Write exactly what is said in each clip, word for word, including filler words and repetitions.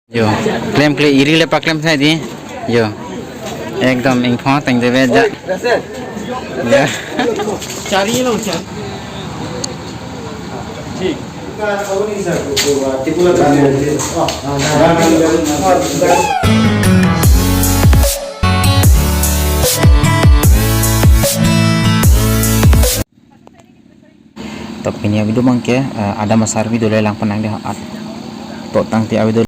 Yo, klemkle iri le paklemsai dei. Yo. Ekdom ingpho teng debe ja. Yo. To pini avideo abangke, eh, adam asar avideo le langpon nang dei at. To tangte avideo.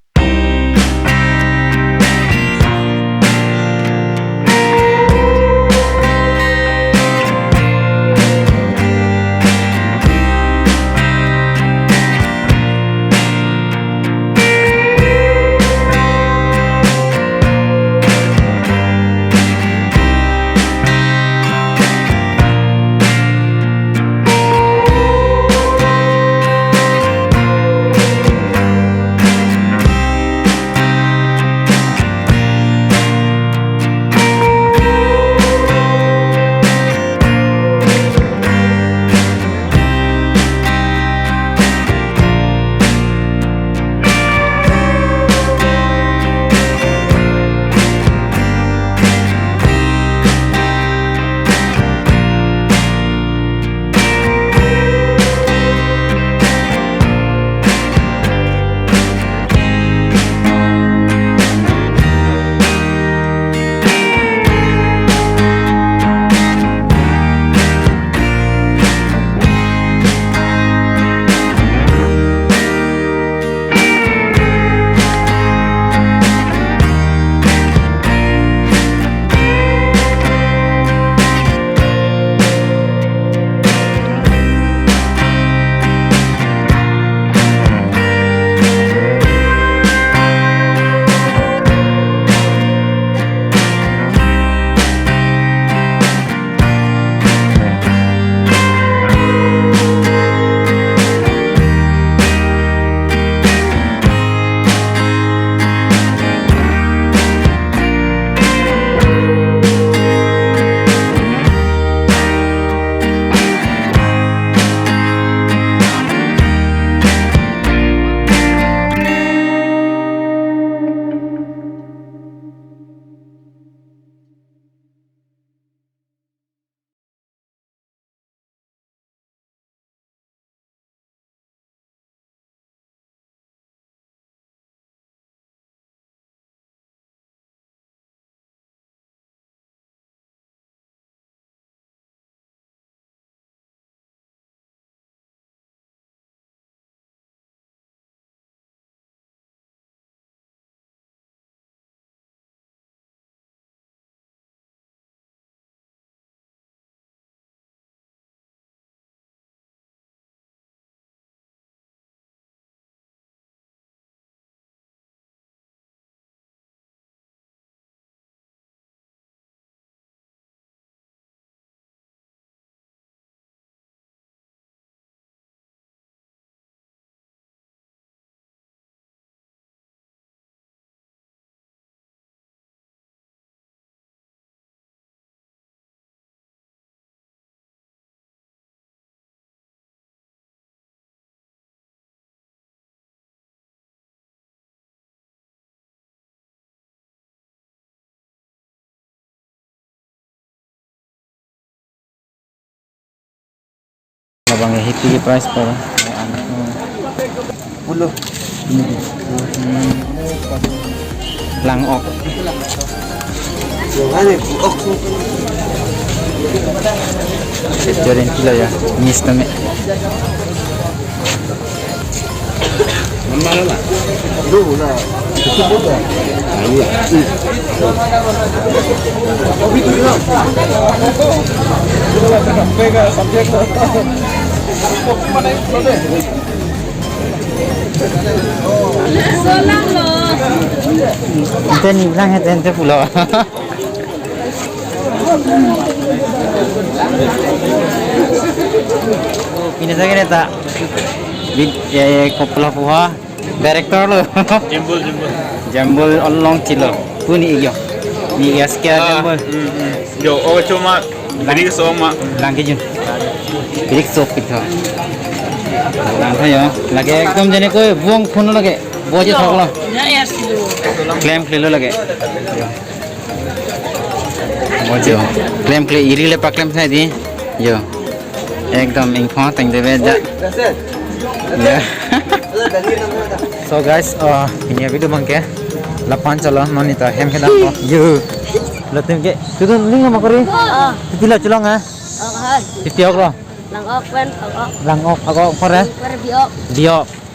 Labang ya hippie price per. Pulo. Lang ok. Yang aneh, ok. Jorin kilo ya, mis tame. Mana lah? Lu lah. Itu pun dah. Nah, iya. Ente ni bilang ente, ente pulo. Pini lagi neta. Bid, ya, ya, koplo puha. Director lo. Jembul, jembul. Jembul along chilo. Puni iyo. Ni ya sekian jembul. Yo, oh, cuma. Birik so ma. Lang ke jun. Birik so pitho. Langtha yo. Lage ekdom jene koi buang phone lage. Boji thoklo. Ya, ya, silo. Klemklelo lake. Boji. Klemkle eri le paklemtha dei. Yo. Ekdom ingpho teng debe ja. Ya. So guys, uh, pini avideo abangke lapu-an chalo, non neta hem kedam ko. Yo. Latum ke. Tudun ling nama kori. Oh. Titi lo chulong ha. Oh, hai. Titi ok lo. Lang-ok pen, ok. Lang-ok, ok, ok, kore. Kore bi-ok. Bi-ok.